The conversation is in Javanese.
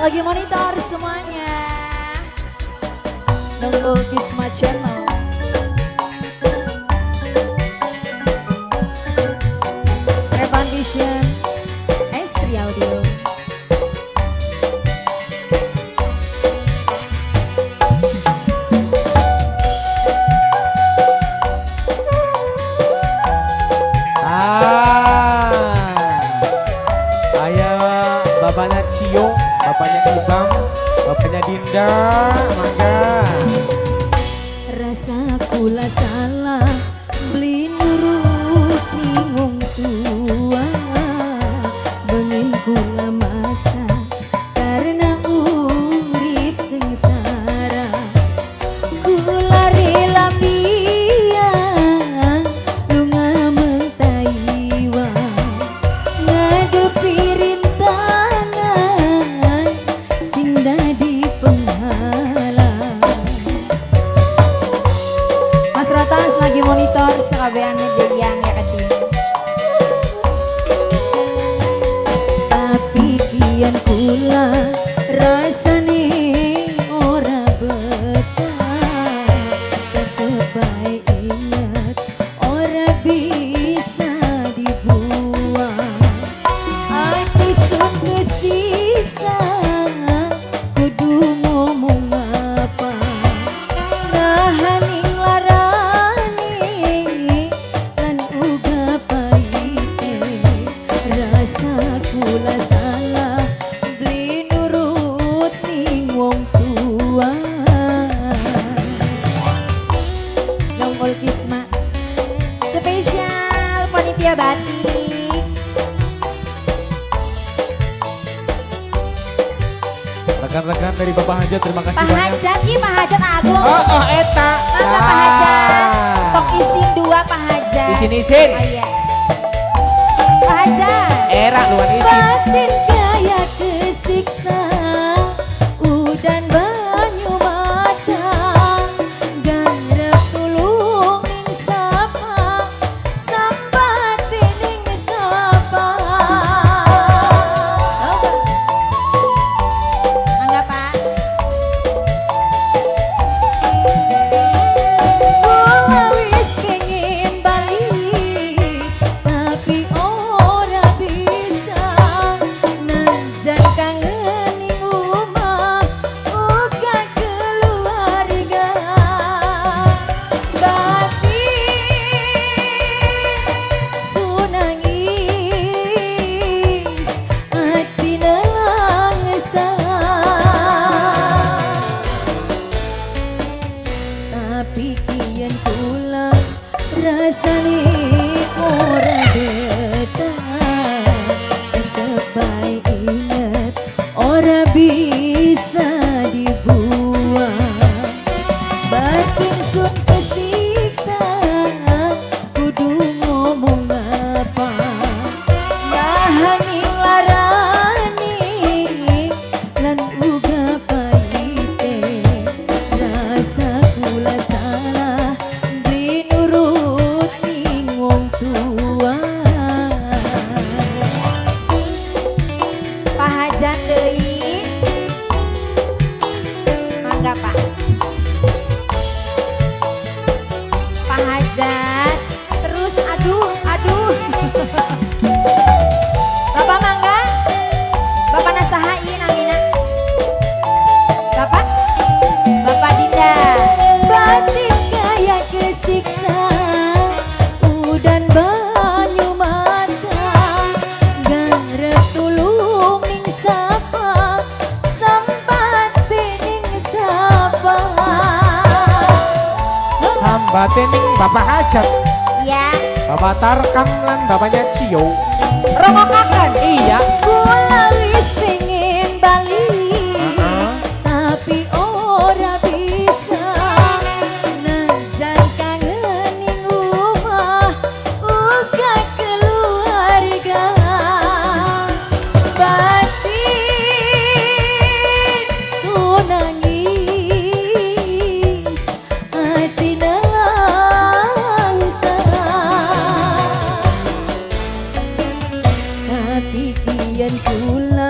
Yang lagi monitor semuanya. Nunggu Kisma Channel. Revan Vision, Estri Audio. Ayo bapaknya Cio, bapaknya Ibam, bapaknya Dinda, mangga. Rasa kula salah beli nurut ning wong tua, bengin kula maksa karena urip sengsara. Kula rela miyang lunga meng Taiwan, ngadepi rintangan sing dadi penghalang. Mas Rotas lagi monitor sekabeane yang ya kecil. Tapi kian kula rasane ora betah, tetep bae inget ora bisa dibuang. Ati sun kesiksa kudu ngomong apa, nahaning larane lan uga paite. Rasa kula salah beli nurut ning wong tua. Nongol Kisma spesial panitia batik. Rekan-rekan dari Bapak Hajat, terima kasih Pak banyak. Hajat, ih Pak Hajat aku. Oh, oh eta. Mangga Pak Hajat. Tok isin dua Pak Hajat. Isin-isin. Oh iya. Pak Hajat. Era luar isin. Batin kaya kesiksa, udan banyu mata, garap tulung ning sapa, sambate ning sapa. Mangga Pak. Kula wis pengen balik, tapi ora bisa. Najan kangen ning omah, uga keluarga. Batin sunangis, ati nelangsa. Tapi kian kula rasane ora betah, tetep bae inget ora bisa dibuang. Batin sun kesiksa kudu ngomong apa, nahaning larane lan uga paite. Rasa kula salah beli nurut ning wong tua. Pak Hajat deui. Mangga Pak. Pak Hajat terus aduh aduh. Bapak mangga. Bapak nasaha ieu namina. Bapak? Bapak Dinda. Batin kaya kesiksa, udan banyu mata, garap tulung ning sapa, sambate ning sapa. Sambate ning Bapak Hajat, Ya, Bapak Tarkam lan bapaknya Cio. rongokaken. Iya. Kula wis pengen balik, Heeh. tapi ora bisa. Najan kangen ning omah, uga keluarga. Batin sunangis, ati nelangsa. Tapi kian kula